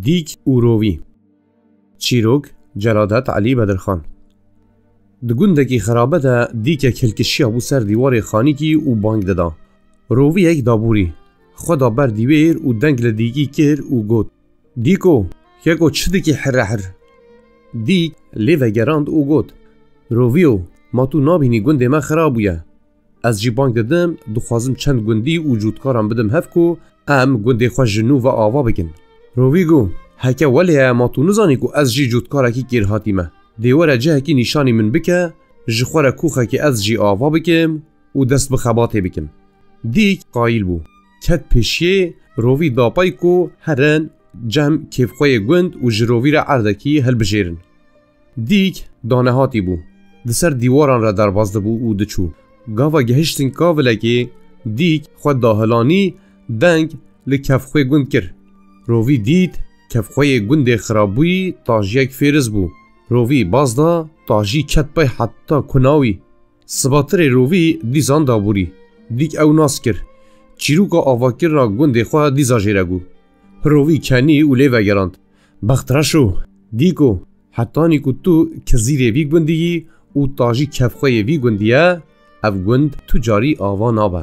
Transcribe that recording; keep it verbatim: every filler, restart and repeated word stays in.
Dîk û rovî. Çîrok, Celadet Elî Bedirxan. Di gundekî xirabe de dîkek hilkişiya bû ser dîwarê xanîkî û bang dida. Roviyek dabûrî, xwe da ber dîwêr û deng li dîkî kir û got, "Dîko, keko çi dikî here hir?" Dîk lê vegerand û got, "Roviyo, ma tu nabînî gundê me xira bûye? Ez jî bang didim, dixwazim çend gundî û cûtkaran bidim hev ku em gundê xwe ji nû ve ava bikin." Rovî got, "Heke welê ye, ma tu nizanî ku ez jî cûtkarekî kêrhatî me. Dê were cihekî nîşanî min bike, ji xwe re kûxekê ez jî ava bikim û dest bi xebatê bikim." Dîk qayîl bû. Ket pêşiyê, Rovî da pey ku herin cem kêfxweyê gund û ji Rovî re erdekî hilbijêrin. Dîk danehatî bû. Di ser dîwaran re derbas dibû û diçû. Gava gehiştin kavilekê, dîk xwe dahilanî, deng li kevxwê gund kir. Rovî dît kevxweyê gundê xirabûyî tajiyek fêriz bû. Rovî baz da, tajî ket pey heta kuna wî. Sibatirê Rovî dîzan dabûrî. Dîk ew nas kir. Çîroka avakirina gundê xwe dîza jêre bû. Rovî kenî û lê vegerand. Bext reşo, dîko, hetanî ku tu kizîrê vî gundî yî û tajî kevxweyê vî gundî ye, ev gund tu carî ava nabe.